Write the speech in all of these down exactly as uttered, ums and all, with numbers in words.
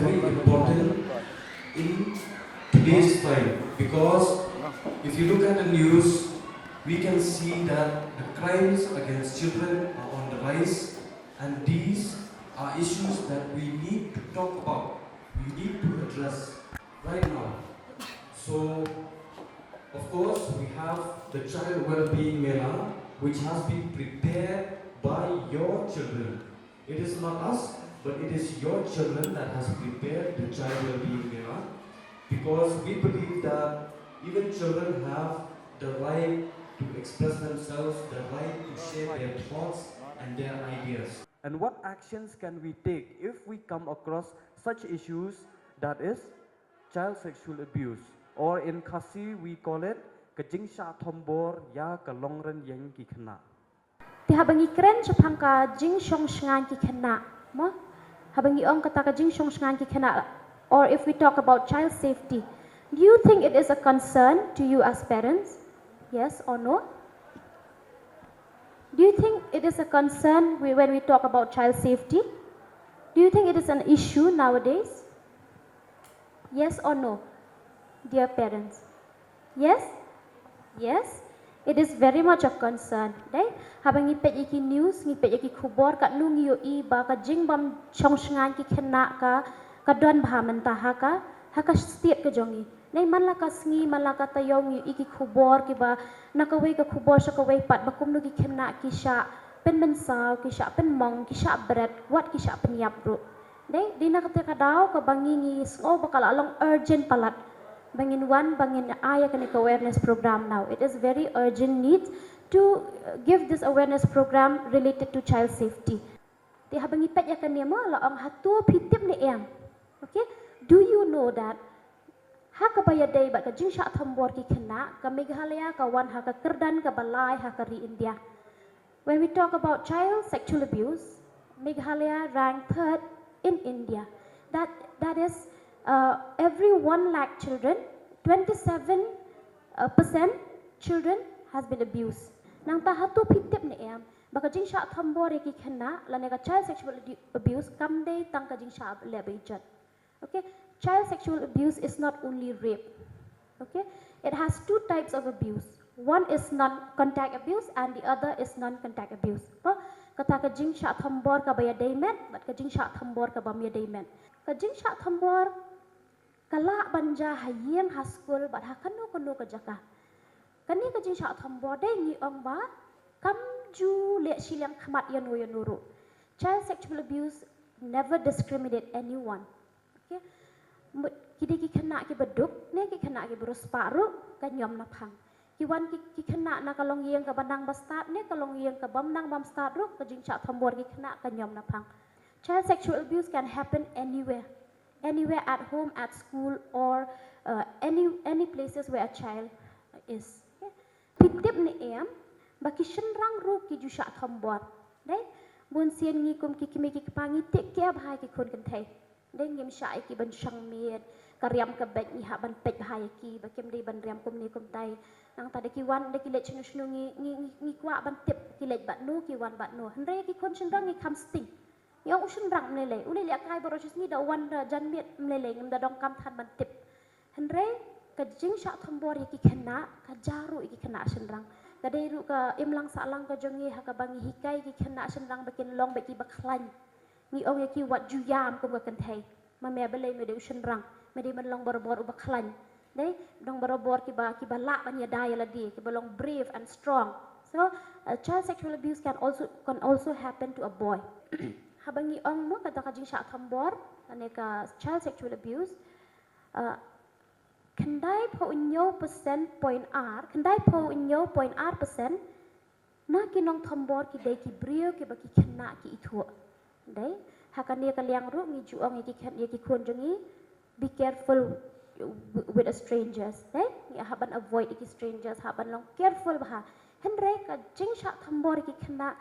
very important in today's time, because if you look at the news, we can see that the crimes against children are on the rise, and these are issues that we need to talk about, we need to address right now. So, of course, we have the Child Wellbeing Mela, which has been prepared by your children. It is not us, but it is your children that has prepared the Child Wellbeing Mela, because we believe that even children have the right to express themselves, the right to share their thoughts and their ideas. And what actions can we take if we come across such issues, that is, child sexual abuse, or in Khasi we call it ka jingshah thombor ïa ka longrynieng ki khynnah. Te haba ngi kren shaphang ka jingshong shngain ki khynnah, mo? Haba ngi ong kata ka jingshong shngain ki khynnah, or if we talk about child safety, do you think it is a concern to you as parents? Yes or no? Do you think it is a concern we- when we talk about child safety? Do you think it is an issue nowadays? Yes or no, dear parents? Yes? Yes? It is very much a concern. Dei, haba ngi peit ïa ki news, ngi peit ïa ki khubor, katno ngi ïohi ba ka jingbym shong shngain ki khynnah ka, ka don bha mynta ha ka, ha ka state ka jong ngi. Dei, man la ka sngi, man la ka taïew ngi ïohi ki khubor kiba na kawei ka khubor sha kawei pat ba kumno ki khynnah ki shah pynmynsaw, ki shah pynmong, ki shah bret, wat ki shah pynïap ruh. Dei, dei na kata ka daw kaba ngi ngi sngew ba ka la long urgent palat ba ngin wan, ba ngin ai ïa kane ka awareness program now. It is very urgent need to uh, give this awareness program related to child safety. Te haba ngi peit ïa kane, mo, la ong, hato phi tip ne em? Okay? Do you know that ha kaba ïadei bad ka jingshah thombor ki khynnah, ka Meghalaya ka wan ha ka kyrdan kaba lai ha ka ri India? When we talk about child sexual abuse, Meghalaya ranked third in India. That, that is, uh, every one lakh children, twenty-seven uh, percent children has been abused. Nangta hato phi tip ne em ba ka jingshah thombor ïa ki khynnah lane ka child sexual abu- abuse kam dei tang ka jingshah leh bejot. Okay, child sexual abuse is not only rape. Okay, it has two types of abuse. One is non-contact abuse and the other is non-contact abuse. Ba kata ka jingshah thombor kaba ïadei met bad ka jingshah thombor kaba ym ïadei met. Ka jingshah thombor ka lah ban jia ha ïing, ha skul bad ha kano kano ka jaka. Kane ka jingshah thombor dei ngi ong ba kam ju leh shiliang khmat ïano ïano ruh. Child sexual abuse never discriminate anyone. Okay? Mut ki dei ki khynnah kiba duk ne ki khynnah kiba riewspah ruh, ka niam na phang. Ki wan ki, ki khynnah na ka longïing kaba nang ba stad ne ka longïing kaba ym nang ba ym stad ruh, ka jingshah thombor ki khynnah ka niam na phang. Child sexual abuse can happen anywhere, anywhere at home, at school, or uh, any any places where a child is. Okay? Phi tip ne em ba ki shynrang ruh ki ju shah thombor? Dei, bun sien ngi kum ki kmie ki kpa ngi take care bha ïa ki khun kynthei. Dei, ngim shah ïa ki ban shong miet, ka riam ka beit ngi hap ban peit bha ïa ki ba kim dei ban riam kumne kumtai. Nangta da ki wan da ki leit shano shano ngi ngi ngi, ngi kwah ban tip ki leit bad no, ki wan bad no. Hynrei ïa ki khun shynrang ngi kham sting. Ngi ong u shynrang ym lei lei, u leit lehkai baroh shi sngi, da u wan da jan miet ym lei lei, ngim da donkam than ban tip. Hynrei ka jingshah thombor ïa ki khynnah ka jia ruh ïa ki khynnah shynrang. Ka dei ruh ka imlang sahlang ka jong ngi ha kaba ngi hikai ïa ki khynnah shynrang ba kin long beit kiba khlaiñ. Ngi ong ïa ki wat ju ïam kum ka kynthei. Ma me balei me dei u shynrang, me dei ban long barabor uba khlaiñ. Dei, dang barabor kiba, kiba lah ban ïada ïa lade, kiba long brave and strong. So, uh, child sexual abuse can also, can also happen to a boy. Haba ngi ong mo kata ka jingshah thombor, lane ka child sexual abuse, uh, khyndai phew hynñiew percent point ar, khyndai phew hynñiew point ar percent na ki nongthombor ki dei ki briew kiba ki khynnah ki ithuh. Dei, ha kane ka liang ruh ngi ju ong ïa ki khyn-, ïa ki khun jong ngi, be careful w-, with a strangers. Dei, ngi hap ban avoid ïa ki strangers, hap ban long careful bha. Hynrei ka jingshah thombor ïa ki khynnah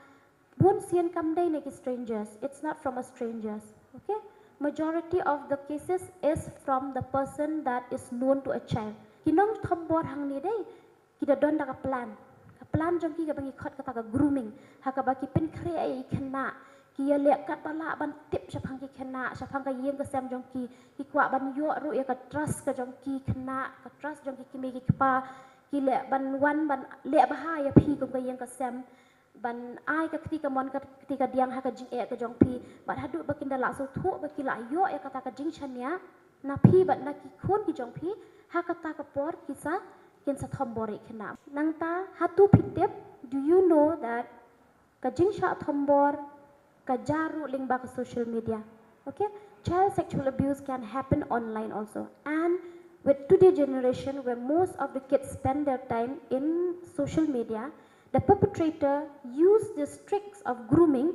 bun sien kam dei na ki strangers. It's not from a strangers. Okay? Majority of the cases is from the person that is known to a child. Ki nongthombor hangne dei ki da don da ka plan. Ka plan jong ki kaba ngi khot kata ka grooming. Ha kaba ki pynkhreh ïa ki khynnah, Ki ïaleh katba lah ban tip shaphang ki khynnah, shaphang ka ïing ka sem jong ki, ki kwah ban ïoh ruh ïa ka trust ka jong ki khynnah, ka trust jong ki kmie ki kpa, ki leh ban wan ban leh bha ïa phi kum ka ïing ka sem, ban ai ka kti kamon ka kti kadiang ha ka jingeh ka jong phi, bad haduh ba kin da lah sngewthuh ba ki lah ïoh ïa kata ka jingshaniah na phi bad na ki khun ki jong phi, ha kata ka por ki sa, kin sa thombor ïa ki khynnah. Nangta hato phi tip, do you know that ka jingshah thombor ka jia ruh lyngba ka social media. Okay? Child sexual abuse can happen online also. And with today generation where most of the kids spend their time in social media, the perpetrator use these tricks of grooming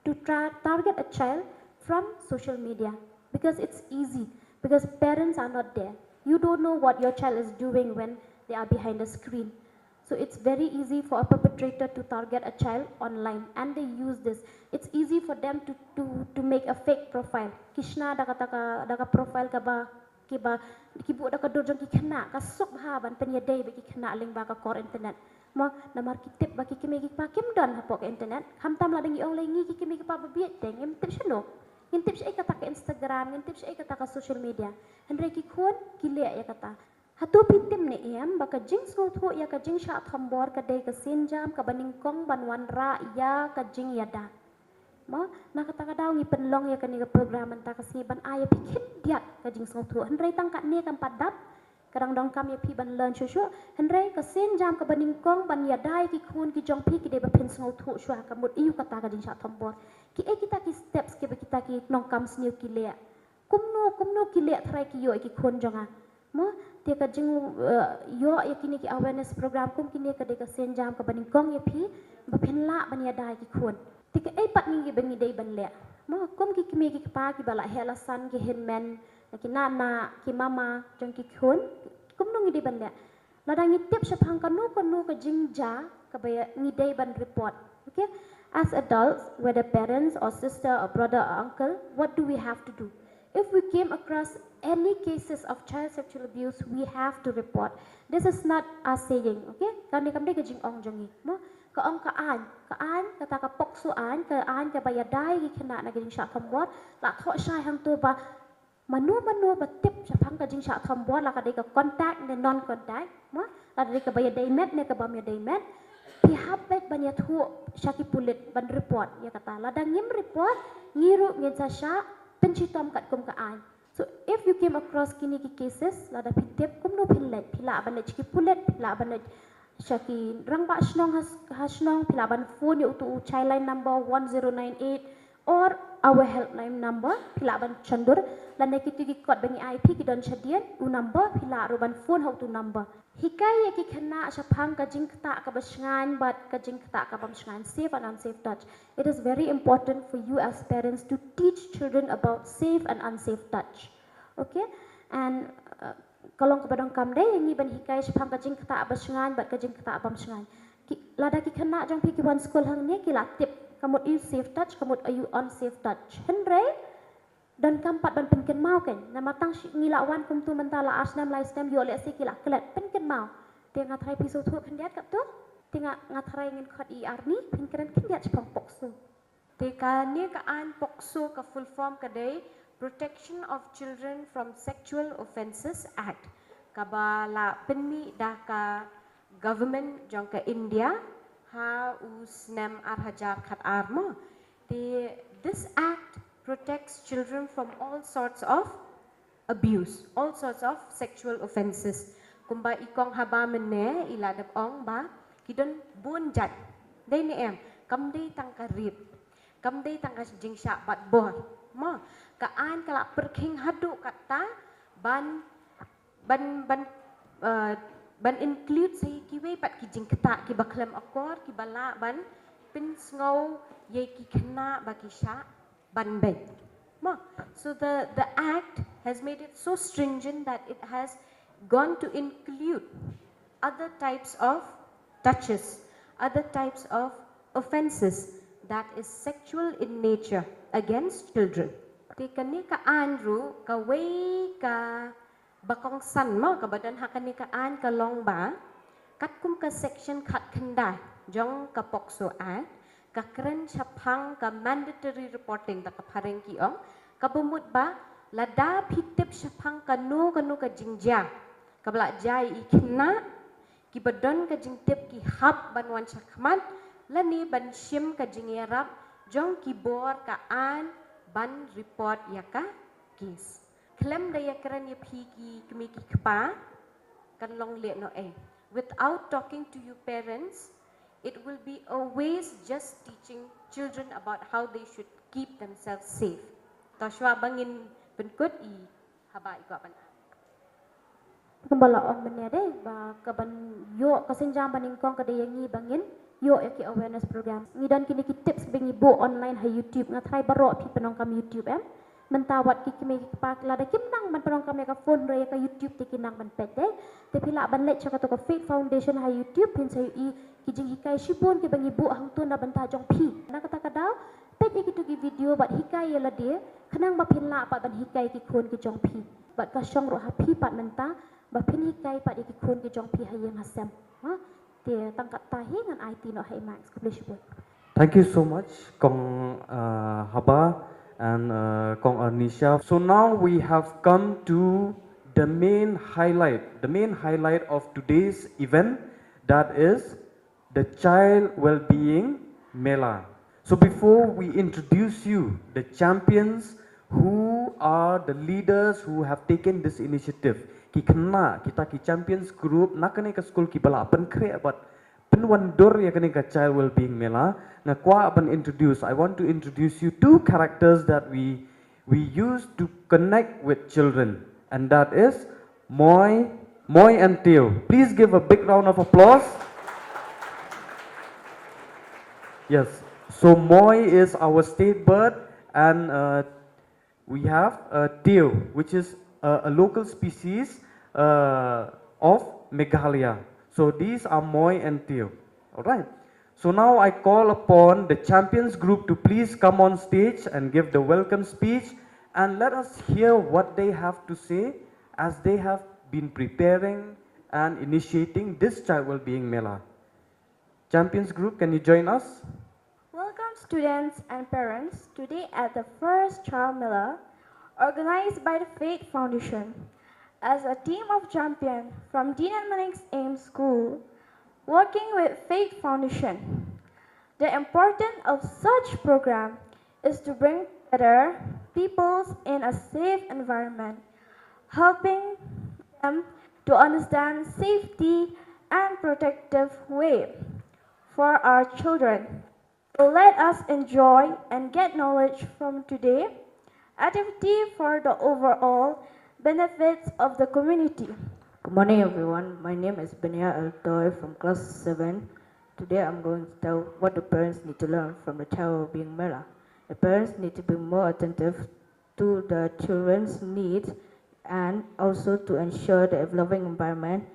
to tra- target a child from social media because it's easy, because parents are not there. You don't know what your child is doing when they are behind the screen. So it's very easy for a perpetrator to target a child online, and they use this. It's easy for them to, to, to make a fake profile. Ki shna da kata ka, da ka profile kaba, kiba, ki buh da ka dur jong ki khynnah, ka suk bha ban pynïadei bad ki khynnah lyngba ka kor internet. Mo, namar ki tip ba ki kmie ki kpa kim don hapoh ka internet, khamtam lada ngi ong lei ngi ki kmie ki kpa ba bieit te, ngim tip shano. Ngin tip shaei kata ka Instagram, ngin tip shaei kata ka social media. Hynrei ki khun, ki leh ïa kata. Hato phi tip ne em ba ka jingsngewthuh ïa ka jingshah thombor ka dei ka sienjam kaba nyngkong ban wanrah ïa ka jingïada. Mo, na kata ka daw ngi pynlong ïa kane ka program mynta ka sngi ban ai ïa phi khyndiat ka jingsngewthuh. Hynrei tang katne kam pat dap, ka dang donkam ïa phi ban learn shuh shuh. Hynrei ka sienjam kaba nyngkong ban ïada ïa ki khun ki jong phi ki dei ba phin sngewthuh shuwa ka mut aiu kata ka jingshah thombor. Kiei kita ki steps kiba kita ki nongkam sniew ki leh. Kumno, kumno ki leh tharai ki ïoh ïa ki khun jong nga. Mo, te ka jing, eh, ïoh ïa kine ki awareness program kum kine ka dei ka sienjam kaba nyngkong ïa phi, ba phin lah ban ïada ïa ki khun. Te kaei pat ngi ba ngi dei ban leh. Mo, kum ki kmie ki kpa kiba la heh la san ki hynmen, ki nana, ki mama, jong ki khun, kumno ngi dei ban leh. Lada ngi tip shaphang kano kano ka jingjia kaba ngi dei ban report. Okay? As adults, whether parents or sister or brother or uncle, what do we have to do? If we came across any cases of child sexual abuse, we have to report. This is not us saying, okay? Kane kam dei ka jingong jong ngi. Mo, ka ong ka aiñ, ka aiñ, kata ka POCSO aiñ, ka aiñ kaba ïada ïa ki khynnah na ka jingshah thombor, la thoh shai hangto ba mano mano ba tip shaphang ka jingshah thombor, la ka dei ka contact ne non contact, mo, la ka dei kaba ïadei met ne kabym ïadei met, phi hap beit ban ïathuh sha ki pulit ban report ïa kata. Lada ngim report, ngi ruh ngin sa shah pynshitom katkum ka aiñ. So if you came across kine ki cases, lada phi tip, kumno phin leit? Phi lah ban leit sha ki pulit, phi lah ban leit sha ki rangbah shnong ha, ha shnong, phi lah ban phone ïa uto u Childline number one zero nine eight or our helpline number, phi lah ban shon dur, lane kito ki kot ba ngi ai phi ki don shadien, u number, phi lah ruh ban phone ha uto u number. Hikai ïa ki khynnah shaphang ka jingktah kaba shngaiñ bad ka jingktah kabym shngaiñ, safe and unsafe touch. It is very important for you as parents to teach children about safe and unsafe touch. Okay? And, uh, ka long kaba donkam de ïa ngi ban hikai shaphang ka jingktah ba shngaiñ bad ka jingktah bym shngaiñ. Ki, lada ki khynnah jong phi ki wan skul hangne ki la tip ka mut aiu safe touch, ka mut aiu unsafe touch. Hynrei donkam pat ban pynkynmaw kein. Namar tang shi, ngi la wan kumto mynta la ar snem lai snem, ïoh lehse ki la klet, pynkynmaw. Te nga tharai phi sngewthuh khyndiat katto. Te nga, nga tharai ngin khot i Arni, phin kren khyndiat shaphang POCSO. Te kane ka aiñ POCSO ka full form ka dei Protection of Children from Sexual Offences Act, kaba la pynmih da ka government jong ka India ha u snem ar hajar khat ar mo. Te this act protects children from all sorts of abuse, all sorts of sexual offences. Kumba i kong haba mynne i la dep ong ba ki don bun jait. Dei ne em, kam dei tang ka rape, kam dei tang ka jingshah bat bor. Mo, ka aiñ ka la pyrkhing haduh katta ban, ban, ban, eh, ban include sa ïa kiwei pat ki jingktah kiba khlem akor, kiba lah ban pynsngew ïa ki khynnah ba ki shah ban beiñ. Mo. So the, the act has made it so stringent that it has gone to include other types of touches, other types of offences that is sexual in nature against children. Te kane ka aiñ ruh kawei ka ba kongsan mo, kaba don ha kane ka aiñ ka long ba, katkum ka section khatkhyndai jong ka POCSO Act, ka kren shaphang ka mandatory reporting, da ka phareng ki ong, kaba mut ba lada phi tip shaphang kano kano ka jingjia kaba la jia ïa i khynnah, kiba don ka jingtip ki hap ban wan shakhmat lane ban shim ka jingïarap jong ki bor ka aiñ ban report ïa ka case. Khlem da ïakren ïa phi ki kmie ki kpa, kan long leh noh ei. Without talking to your parents, it will be a waste just teaching children about how they should keep themselves safe. To shuwa ba ngin pynkut, i haba i kwah ban ai. Kumba la ong mynne de ba ka ban ïoh ka sienjam ba nyngkong ka dei ïa ngi ba ngin ïoh ïa ki awareness program. Ngi don kine ki tips ba ngi buh online ha YouTube, nga tharai baroh phi pyndonkam YouTube, em. Mynta wat ki kmie ki kpa lada kim nang ban pyndonkam ïa ka phone, ruh ïa ka YouTube te ki nang ban peit de. Te phi lah ban leit sha kato ka Faith Foundation ha YouTube, phin sa ïohi ki jinghikai shibun kiba ngi buh hangto na bynta jong phi. Na kata ka daw, peit ïa kito ki video bad hikai ïa lade, khnang ba phin lah pat ban hikai ki khun ki jong phi. Bad ka shong ruh ha phi pat mynta ba phin hikai pat ïa ki khun ki jong phi ha ïing ha sem. Ha? Te tang katta hi, ngan aiti noh ha i Max. Khublei shibun. Thank you so much, Kong, uh, Haba and, uh, Kong Arnisha. So now we have come to the main highlight, the main highlight of today's event, that is the Child Wellbeing Mela. So before we introduce you the champions, who are the leaders who have taken this initiative, ki khynnah, kita ki champions group na kane ka skul kiba la pynkhreh bad pynwandur ïa kane ka Child Wellbeing Mela, nga kwah ban introduce, I want to introduce you two characters that we, we use to connect with children, and that is Moi, Moi and Teo. Please give a big round of applause. Yes. So Moi is our state bird, and, uh, we have, uh, Teo, which is, uh, a local species, uh, of Meghalaya. So these are Moi and Teo. All right. So now I call upon the champions group to please come on stage and give the welcome speech, and let us hear what they have to say as they have been preparing and initiating this Child Wellbeing Mela. Champions group, can you join us? Welcome, students and parents, today at the first Child Mela, organized by the Faith Foundation. As a team of champions from Dean and Manning's AIM School, working with Faith Foundation, the importance of such program is to bring together peoples in a safe environment, helping them to understand safety and protective way for our children. So let us enjoy and get knowledge from today activity for the overall benefits of the community. Good morning, everyone. My name is Benia Eltoy from class seven. Today I'm going to tell what the parents need to learn from the Child Wellbeing Mela. The parents need to be more attentive to the children's needs and also to ensure the developing environment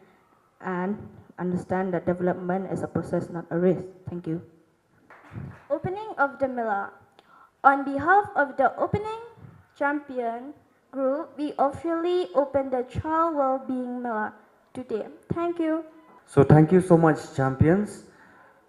and understand that development is a process, not a race. Thank you. Opening of the Mela. On behalf of the opening champion group, we officially open the Child Wellbeing Mela today. Thank you. So thank you so much, champions.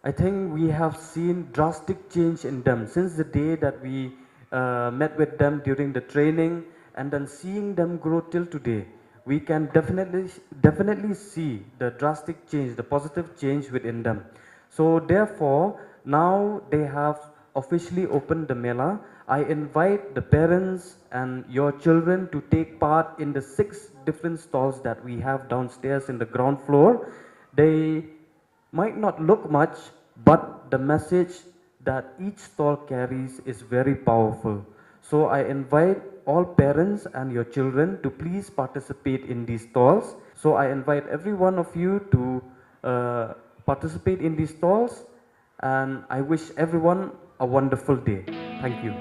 I think we have seen drastic change in them since the day that we, uh, met with them during the training, and then seeing them grow till today. We can definitely, definitely see the drastic change, the positive change within them. So therefore, now they have officially opened the Mela. I invite the parents and your children to take part in the six different stalls that we have downstairs in the ground floor. They might not look much, but the message that each stall carries is very powerful. So I invite all parents and your children to please participate in these stalls. So I invite every one of you to, uh, participate in these stalls, and I wish everyone a wonderful day. Thank you.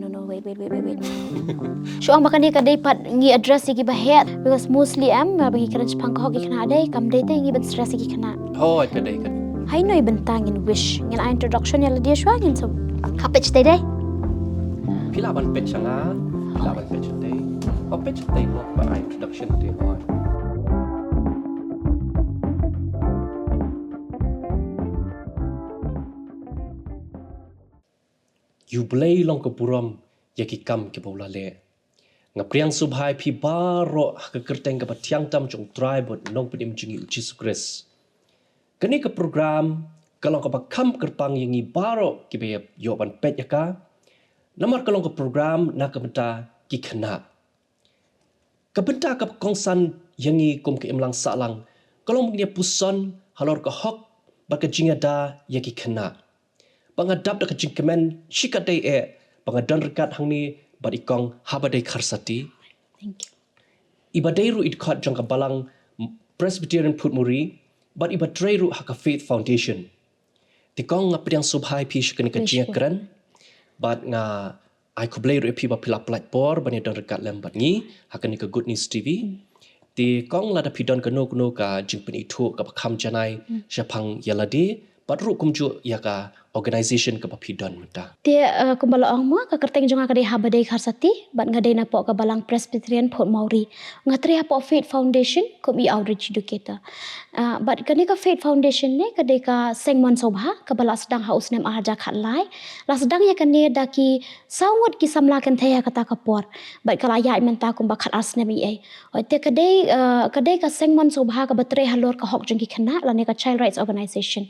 No, no, wait, wait, wait, wait, wait. Shu ong ba kane ka dei pat ngi address ïa ki ba heh, because mostly em, ba ngi kren shaphang ka hok ki khynnah dei, kam dei te ngi ban stress ïa ki khynnah. Oh, ka dei, ka dei. Hai noi bynta ngin wish. Ngin ai introduction ïa lade shuwa ngin sa. Ka pitch te dei. Phi lah ban pitch nga, phi lah ban pitch te. Oh, pitch te mo ba ai introduction te. Oh. Ïa U Blei long ka burom ïa ki kam kiba u la leh. Nga pdiang sngewbha ïa phi baroh ha ka kyrteng kaba thiang tam jong U Trai bad Nongpynim jong ngi U Jisu Khrist. Kane ka program ka long kaba kham kyrpang ïa ngi baroh kiba ïoh ban peit ïa ka. Namar ka long ka program na ka bynta ki khynnah. Ka bynta kaba kongsan ïa ngi kum ka imlang sahlang ka long ba ngin ïa puson halor ka hok bad ka jingïada ïa ki khynnah. Ba nga dap da ka jingkmen shikatdei eh ba nga don ryngkat hangne bad i Kong Habadei Kharsati. Thank you. Iba dei ruh i dkhot jong ka Balang Presbyterian Phutmuri bad iba trei ruh ha ka Faith Foundation. Te Kong, nga pdiang sngewbha ïa phi sha kane ka jingïakren bad nga ai khublei ruh ïa phi ba phi la pynlait por ban ïa don ryngkat lem bad ngi ha kane ka Good News T V. Te Kong, lada phi don kano kano ka jingpynithuh kaba kham janai shaphang ïa lade bad ruh kumjuh ïa ka organization kaba phi don mynta. Te, eh, kumba la ong mo, ka kyrteng jong nga ka dei Habadei Kharsati bad nga dei napoh ka Balang Presbyterian Phutmuri. Nga trei hapoh Faith Foundation kum i outreach educator. Ah, bad kane ka Faith Foundation ne ka dei ka seng mon sngewbha kaba la sdang ha u snem ar hajar khatlai. La sdang ïa kane da ki saw ngut ki samla kynthei ha kata ka por. Bad ka la ïaid mynta kumba khatar snem eiei. Te ka dei, eh, ka dei ka seng mon sngewbha kaba trei halor ka hok jong ki khynnah lane ka Child Rights Organization.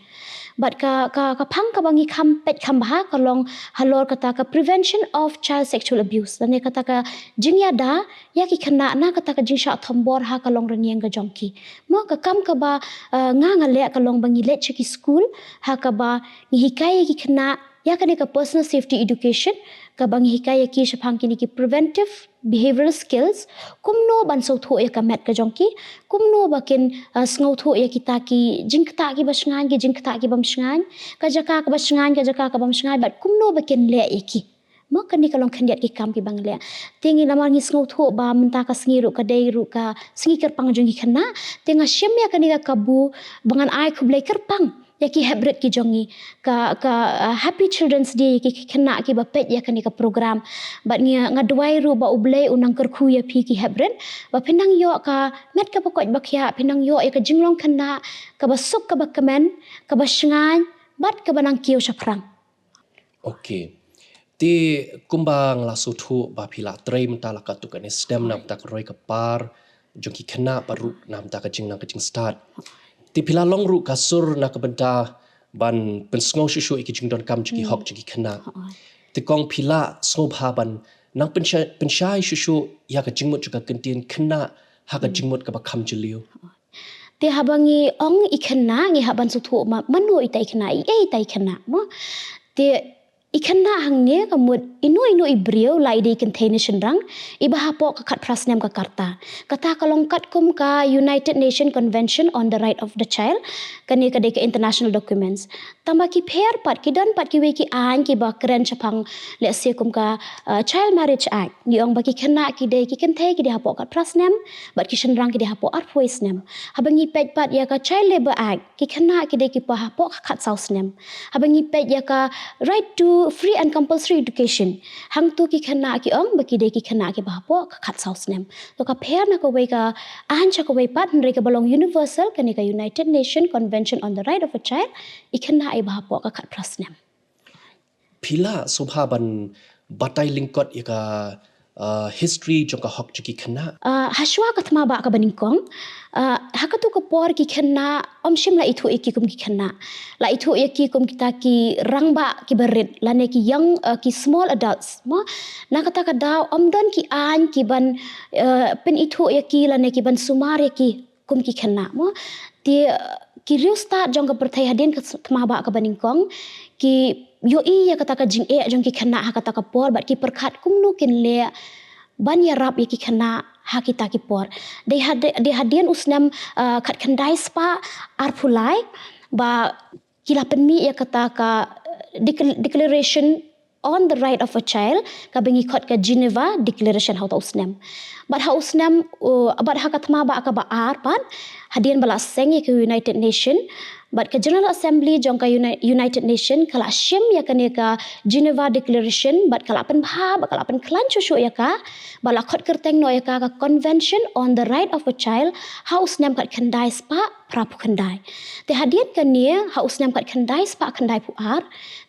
Bad ka, ka, ka phang kaba ngi kham peit kham bha ka long halor kata ka prevention of child sexual abuse lane kata ka jingïada ïa ki khynnah na kata ka jingshah thombor ha ka long rynïeng ka jong ki. Mo, ka kam kaba, eh, nga nga leh ka long ba ngi leit sha ki skul ha kaba ngi hikai ïa ki khynnah ïa kane ka personal safety education kaba ngi hikai ïa ki shaphang kine ki preventive behavioral skills, kumno ban sngewthuh ïa ka met ka jong ki, kumno ba kin, eh, sngewthuh ïa kita ki jingktah kiba shngaiñ, ki jingktah ki bym shngaiñ, ka jaka kaba shngaiñ, ka jaka ka bym shngaiñ, bad kumno ba kin leh ïa ki. Mo, kane ka long khyndiat ki kam kiba ngi leh. Te ngi namar ngi sngewthuh ba mynta ka sngi ruh ka dei ruh ka sngi kyrpang jong ki khynnah. Te nga shim ïa kane ka kabu ba ngan ai khublei kyrpang ïa ki heprit ki jong ngi. Ka, ka, uh, Happy Children's Day ïa ki khynnah kiba peit ïa kane ka program. Bad ngi, nga duwai ruh ba U Blei un nang kyrkhu ïa phi ki heprit ba phin nang ïoh ka met kaba koit ba khiah, phin nang ïoh ïa ka jinglong khynnah kaba suk, kaba kmen, kaba shngaiñ bad kaba nang kiew shaphrang. Okay. Te kumba nga la sngewthuh ba phi la trei mynta la katto katne snem na bynta ka roi ka par jong ki khynnah bad ruh na bynta ka jingnang ka jingstad. Te phi la long ruh ka sur na ka bynta ban pynsngew shuh shuh ïa ki jingdonkam jong ki hok jong ki khynnah. Te Kong, phi la sngewbha ban nang pynshai, pynshai shuh shuh ïa ka jingmut jong ka kyntien khynnah ha ka jingmut kaba kham jylliew. Te haba ngi ong i khynnah ngi hap ban sngewthuh ma, mano ita i khynnah, i ei ita i khynnah mo. Te i khynnah hangne ka mut ino ino i briew, la i dei kynthei ne shynrang, iba hapoh ka khatphra snem ka rta. Kata ka long katkum ka United Nation Convention on the Right of the Child, kane ka dei ka international documents. Tangba ki pher pat, ki don pat kiwei ki aiñ kiba kren shaphang, let's say, kum ka, uh, Child Marriage Act. Ngi ong ba ki khynnah ki dei, ki kynthei ki dei hapoh khatphra snem bad ki shynrang ki dei hapoh arphew snem. Haba ngi peit pat ïa ka Child Labour Act, ki khynnah ki dei kiba hapoh khatsaw snem. Haba ngi peit ïa ka Right to Free and Compulsory Education, hangto ki khynnah ki ong ba ki dei ki khynnah kiba hapoh khatsaw snem. To ka pher na kawei ka aiñ sha kawei pat, hynrei kaba long universal, kane ka United Nation Convention on the Right of a Child, i khynnah iba hapoh ka khatphra snem. Phi la sngewbha ban batai lyngkot ïa ka, uh, history jong ka hok jong ki khynnah? Uh, hashwa ka thma bah kaba nyngkong, uh, ha kato ka por ki khynnah ym shym la ithuh ïa ki kum ki khynnah. La ithuh ïa ki kum kita ki rangbah kiba rit, lane ki young, uh, ki small adults mo. Na kata ka daw ym don ki aiñ kiban, uh, pynithuh ïa ki lane kiban sumar ïa ki kum ki khynnah mo. Te, uh, ki riewstad jong ka pyrthei hadien ka thma bah kaba nyngkong ki ïohi ïa kata ka jingeh jong ki khynnah ha kata ka por bad ki pyrkhat kumno kin leh ban ïarap ïa ki khynnah ha kita ki por. Dei had-, dei hadien u snem, uh, khatkhyndai spah arphew lai ba ki la pynmih ïa kata ka, uh, decl-, declaration on the Right of a Child, kaba ngi khot ka Geneva Declaration ha uta u snem. Bad ha u snem, uh, bad ha ka thma ba kaba ar pat, hadien ba la seng ïa ka United Nation, bad ka General Assembly jong ka Uni-, United Nation ka la shim ïa kane ka Geneva Declaration, bad ka la pynbha, bad ka la pynkhlaiñ shuh shuh ïa ka, bad la khot kyrteng noh ïa ka ka Convention on the Right of a Child, ha u snem khatkhyndai spah phra phew khyndai. Te hadien kane, ha u snem khatkhyndai spah khyndai phew ar,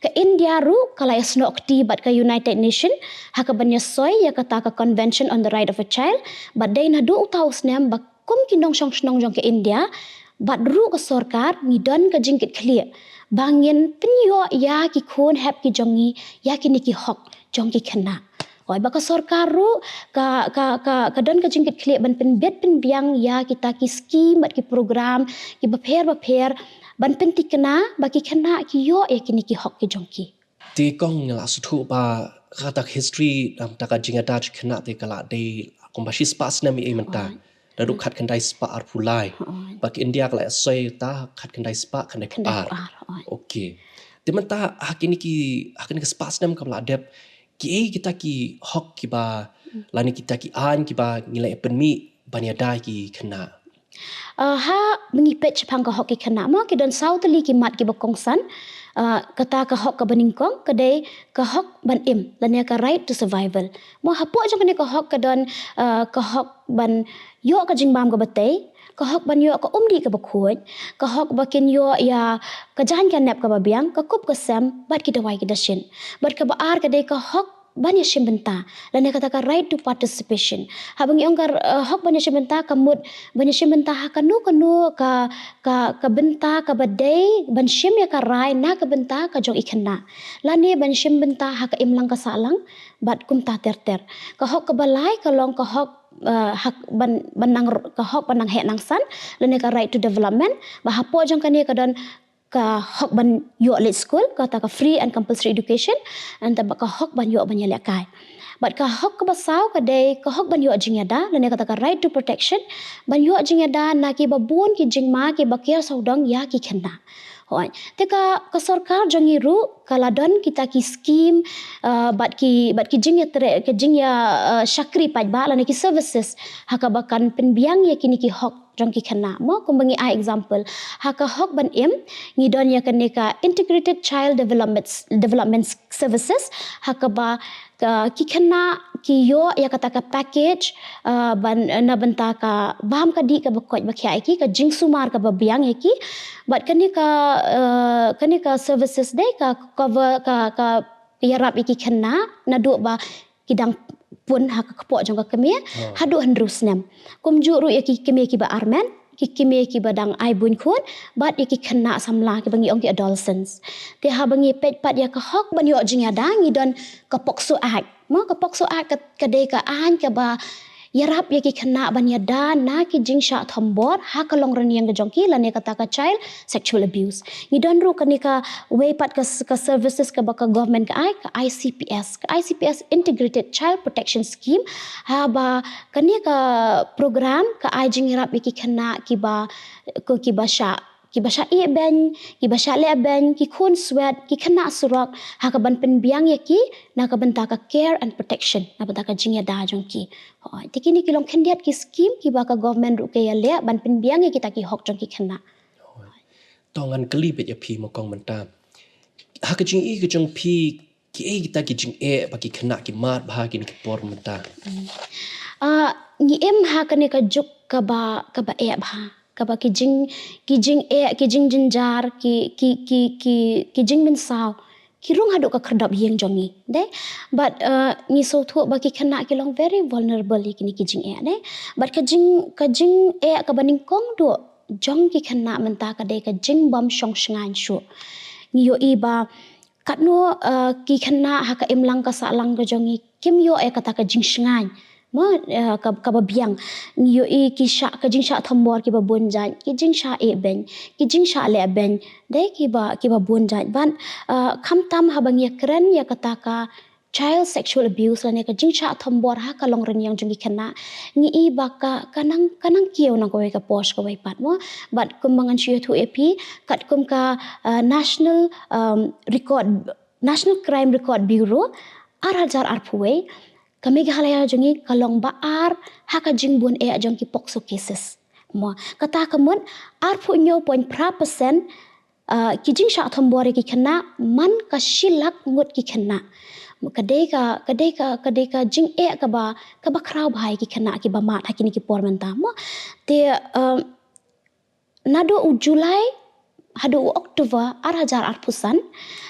ka India ruh ka la ïasnoh kti bad ka United Nation, ha kaban ïasoi ïa kata ka Convention on the Right of a Child, bad dei naduh uta u snem ba kum ki nongshong shnong jong ka India, bad ruh ka sorkar, ngi don ka jingkitkhlieh ba ngin pynïoh ïa ki khun hep ki jong ngi ïa kine ki hok jong ki khynnah. Hooid, ba ka sorkar ruh ka, ka, ka, ka don ka jingkitkhlieh ban pynbit pynbiang ïa kita ki skim bad ki program kiba pher bapher ban pynthikna ba ki khynnah ki ïoh ïa kine ki hok ki jong ki. Te kong, nga la sngewthuh ba kata ka history namar ka jingïada jong ki khynnah te ka la dei kumba shi spah snem ïa mynta. Hooid. Naduh khatkhyndai spah arphew lai. Hooid. Ba ka India ka la ïasoi ta khatkhyndai spah khyndai phew ar. Khyndai phew ar, hooid. Okay. Te mynta ha kine ki, ha kine ki spah snem kaba la dep, kiei kita ki hok kiba, lane kita ki aiñ kiba ngi la pynmih ban ïada ki khynnah? Uh, haba ngi peit shaphang ka hok ki khynnah, mo, ki don saw tylli ki mat kiba kongsan, uh, kata ka hok kaba nyngkong ka dei ka hok ban im, lane ka right to survival. Mo, hapoh jong kane ka hok ka don, uh, ka hok ban ïoh ka jingbam kaba tei, ka hok ban ïoh ka umdih kaba khuid, ka hok ba kin ïoh ïa ka jaiñ ka nep kaba biang, ka kup ka sem, bad ki dawai ki dashin. Bad kaba ar ka dei ka hok ban ïashim bynta, lane kata ka right to participation. Haba ngi ong ka, eh, hok ban ïashim bynta, ka mut ban ïashim bynta ha kano kano ka, ka, ka bynta kaba dei ban shim ïa ka rai na ka bynta ka jong i khynnah, lane ban shim bynta ha ka imlang ka sahlang, bad kumta ter ter. Ka hok kaba lai ka long ka hok, eh, hok ban, ban nang, ka hok ban nang heh nang san, lane ka right to development, ba hapoh jong kane ka don ka hok ban ïoh leit skul, kata ka free and compulsory education, nangta bad ka hok ban ïoh ban ïalehkai. Bad ka hok kaba saw ka dei ka hok ban ïoh jingïada, lane kata ka right to protection, ban ïoh jingïada na kiba bun ki jingma kiba ker sawdong ïa ki khynnah. Hooid. Te ka, ka sorkar jong ngi ruh ka la don kita ki skim, uh, bad ki, bad ki jingïatrei, ki jingïa, uh, shakri paidbah lane ki services ha kaba kan pynbiang ïa kine ki hok jong ki khynnah. Mo, kumba ngi ai example, ha ka hok ban im, ngi don ïa kane ka Integrated Child Development, Development Services, ha kaba ka, ki khynnah ki ïoh ïa kata ka package, uh, ban, na bynta ka bam ka dih kaba koit ba khiah ïa ki, ka jingsumar kaba biang ïa ki. Bad kane ka, uh, kane ka services dei ka cover, ka, ka ïarap ïa ki khynnah naduh ba ki dang pun ha ka kpoh jong ka kmie, oh, haduh hynriew snem. Kumjuh ruh ïa ki kmie kiba armet, ki kmie kiba dang ai buin khun, bad ïa ki khynnah samla kiba ngi ong ki adolescents. Te haba ngi peit pat ïa ka hok ban ïoh jingïada, ngi don ka POCSO Act. Mo, ka POCSO Act ka, ka dei ka aiñ kaba ïarap ïa ki khynnah ban ïada na ki jingshah thombor ha ka longrynïeng ka jong ki, lane kata ka child sexual abuse. Ngi don ruh kane kawei pat ka s-, ka services kaba ka government ka ai, ka I C P S, ka I C P S Integrated Child Protection Scheme. Haba kane ka program ka ai jingïarap ïa ki khynnah kiba, ko kiba shah, kiba shah ïehbeiñ, kiba shah lehbeiñ, ki khun swet, ki khynnah surok, ha kaban pynbiang ïa ki na ka bynta ka care and protection, na bynta ka jingïada jong ki. Hooid, te kine ki long khyndiat ki skim kiba ka government ruh ka ïaleh ban pynbiang ïa kita ki hok jong ki khynnah. To ngan kylli beit ïa phi mo kong mynta. Ha ka jingïohi ka jong phi, kiei kita ki jingeh ba ki khynnah ki mad bha ha kine ki por mynta? Hmm. Ah, ngi im ha kane ka juk kaba, kaba eh bha. Kaba ki jing, ki jingeh, ki jingjynjar, ki, ki, ki, ki, ki jingmynsaw ki rung haduh ka khyrdop ïing jong ngi, dei? Bad, uh, ngi sngewthuh ba ki khynnah ki long very vulnerable ïa kine ki jingeh, dei? Bad ka jing, ka jingeh kaba nyngkong duh jong ki khynnah mynta ka dei ka jingbym shong shngaiñ shuh. Ngi ïohi ba katno, uh, ki khynnah ha ka imlang ka sahlang ka jong ngi kim ïoh ïa kata ka jingshngaiñ. Mo, uh, ka, kaba biang. Ngi ïohi ki shah, ka jingshah thombor kiba bun jait, ki jingshah ïehbeiñ, ki jingshah lehbeiñ, dei kiba, kiba bun jait. Bad, uh, khamtam haba ngi ïakren ïa kata ka child sexual abuse lane ka jingshah thombor ha ka longrynïeng jong ki khynnah, ngi i ba ka, ka nang, ka nang kiew na kawei ka por sha kawei pat mo. Bad kumba ngan shu ïathuh ïa phi, katkum ka, uh, national, um, record National Crime Record Bureau, ar hajar arphew wei, ka Meghalaya jong ngi ka long ba ar ha ka jingbun eh jong ki POCSO cases. Mo, kata ka mut arphew hynñiew point phra percent, ah, ki jingshah thombor ïa ki khynnah man ka shi lak ngut ki khynnah. Mo, ka dei ka, ka dei ka, ka dei ka jingeh kaba, kaba khraw bha ïa ki khynnah kiba mad ha kine ki por mynta. Mo, te, ah, naduh u July haduh u October ar hajar arphew san,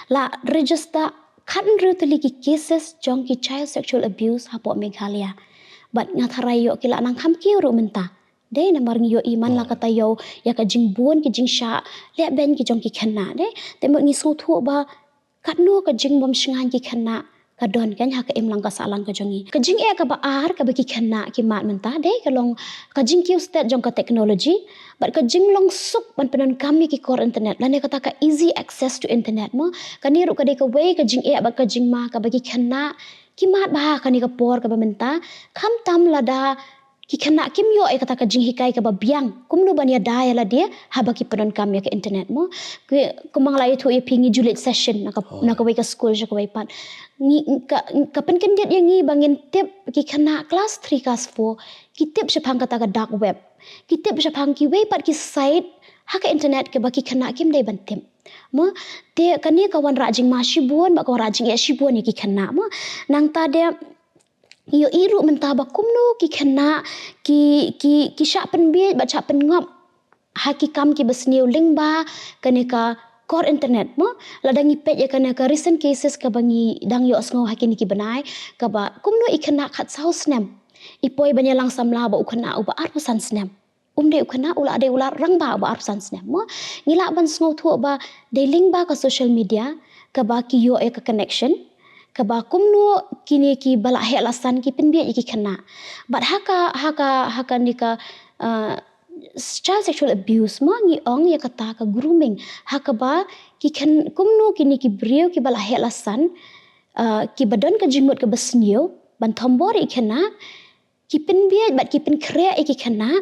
la register khathynriew tylli ki cases jong ki child sexual abuse hapoh Meghalaya. Bad nga tharai ïoh ki la nang kham kiew ruh mynta. Dei namar ngi ïohi man la ka taïew ïa ka jingbun ki jingshah lehbeiñ ki jong ki khynnah, dei. Te mo ngi sngewthuh ba katno ka jingbymshngaiñ ki khynnah ka don kein ha ka imlang ka sahlang ka jong ngi. Ka jingeh kaba ar kaba ki khynnah ki mad mynta, dei ka long ka jingkiew stet jong ka technology, bad ka jinglong suk ban pyndonkam ïa ki kor internet, lane kata ka easy access to internet mo. Kane ruh ka dei kawei ka jingeh bad ka jingma kaba ki khynnah ki mad bha ha kane ka por kaba mynta, khamtam lada ki khynnah kim ïoh ïa kata ka jinghikai kaba biang kumno ban ïada ïa lade haba ki pyndonkam ïa ka internet mo. Kumba nga la ïathuh ïa phi, ngi ju leit session na ka, na kawei ka skul sha kawei pat. Ngi ka, ka pynkyndit ïa ngi ba ngin tip ki khynnah klas three, klas four ki tip shaphang kata ka dark web, ki tip shaphang kiwei pat ki site ha ka internet kaba ki khynnah kim dei ban tip. Mo, te kane ka wanrah jingma shibun bad ka wanrah jingeh shibun ïa ki khynnah mo. Nangta de ïohi ruh mynta ba kumno ki khynnah ki, ki, ki shah pynbiej bad shah pynngop ha ki kam kiba sniew lyngba kane ka kor internet mo. Lada ngi peit ïa kane ka recent cases kaba ngi dang ïohsngew ha kine ki bnai, kaba kumno i khynnah khatsaw snem i poi ban ïalang samla bad u khynnah uba arphew san snem. Um dei u khynnah, u la dei u la rangbah uba arphew san snem mo. Ngi lah ban sngewthuh ba dei lyngba ka social media kaba ki ïoh ïa ka connection, kaba kumno kine kiba la heh la san ki pynbiej ïa ki khynnah. Bad ha ka, ha ka, ha kane ka, ah, child sexual abuse mo, ngi ong ïa kata ka grooming. Ha kaba ki khyn-, kumno kine ki briew kiba la heh la san, ah, kiba don ka jingmut kaba sniew ban thombor ïa ki khynnah, ki pynbiej bad ki pynkhreh ïa ki khynnah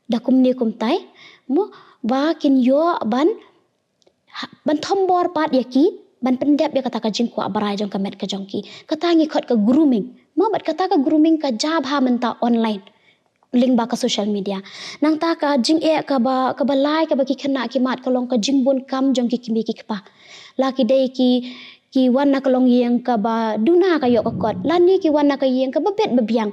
da kumne kumtai mo, ba kin ïoh ban, ha, ban thombor pat ïa ki, ban pyndep ïa kata ka jingkwah barai jong ka met ka jong ki. Kata ngi khot ka grooming mo. Bad kata ka grooming ka jia bha mynta online lyngba ka social media. Nangta ka jingeh kaba, kaba lai kaba ki khynnah ki mad ka long ka jingbun kam jong ki kmie ki kpa. La ki dei ki, ki wan na ka longïing kaba duna ka ïoh ka kot, lane ki wan na ka ïing kaba bit ba biang.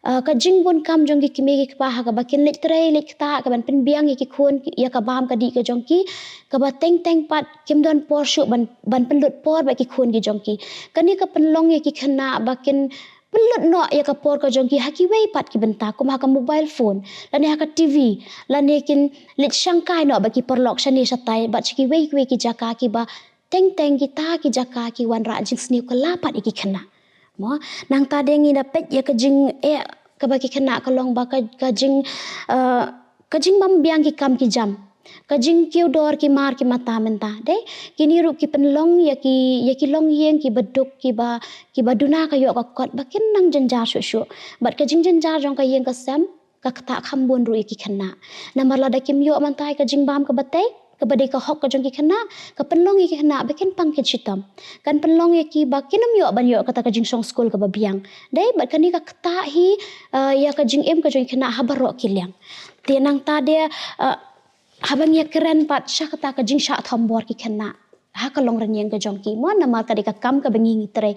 Ah, ka jingbun kam jong ki kmie ki kpa ha kaba kin leit trei leit ktah kaban pynbiang ïa ki khun, ïa ka bam ka dih ka jong ki, kaba teng teng pat kim don por shuh ban, ban pynlut por bad ki khun ki jong ki. Kane ka pynlong ïa ki khynnah ba kin pynlut noh ïa ka por ka jong ki ha kiwei pat ki bynta, kum ha ka mobile phone, lane ha ka T V, lane kin leit shangkai noh bad ki paralok shane shatai bad sha kiwei kiwei ki jaka kiba teng teng kita ki jaka ki wanrah jingsniew kylla pat ïa ki khynnah. Mo, nangta de ngi da peit ïa ka jingeh kaba ki khynnah ka long ba ka, ka jing, eh, ka jingbym biang ki kam ki jam, ka jingkiew dor ki mar ki mata mynta. Dei, kine ruh ki pynlong ïa ki, ïa ki longïing kiba duk, kiba, kiba duna ka ïoh ka kot ba kin nang jynjar shuh shuh. Bad ka jingjynjar jong ka ïing ka sem ka ktah kham bun ruh ïa ki khynnah. Namar lada kim ïoh mynta ïa ka jingbam kaba tei, kaba dei ka hok ka jong ki khynnah, ka pynlong ïa ki khynnah ba kin pang kin shitom. Kan pynlong ïa ki ba kin ym ïoh ban ïoh kata ka jingshong skul kaba biang. Dei, bad kane ka ktah hi, eh, ïa ka jingim ka jong ki khynnah ha baroh ki liang. Te nangta de, eh, haba ngi ïakren pat sha kata ka jingshah thombor ki khynnah ha ka longrynïeng ka jong ki mo, namar ka dei ka kam kaba ngi ngi trei.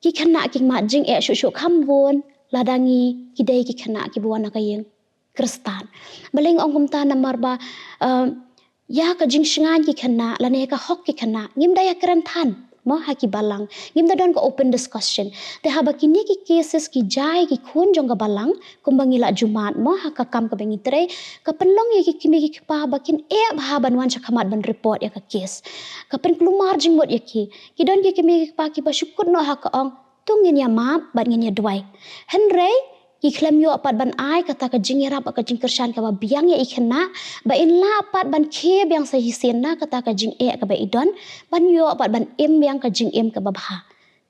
Ki khynnah ki mad jingeh shuh shuh kham bun lada ngi, ki dei ki khynnah kiba wan na ka ïing Khristan. Balei nga ong kumta? Namar ba, um, ïa ka jingshngaiñ ki khynnah lane ka hok ki khynnah ngim da ïakren than mo ha ki balang, ngim da don ka open discussion. Te haba kine ki cases ki jia ïa ki khun jong ka balang, kumba ngi la ju mad mo ha ka kam kaba ngi trei, ka pynlong ïa ki kmie ki kpa ba kin eh bha ban wan sha khmat ban report ïa ka case. Ka pynkulmar jingmut ïa ki. Ki don ki kmie ki kpa kiba shu kut noh ha ka ong, to ngin ïa map bad ngin ïa duwai. Hynrei ki khlem ïoh pat ban ai kata ka jingïarap, ka jingkyrshan kaba biang ïa i khynnah ba in lah pat ban khie biang sa shisien na kata ka jingeh kaba i don, ban ïoh pat ban im biang ka jingim kaba bha.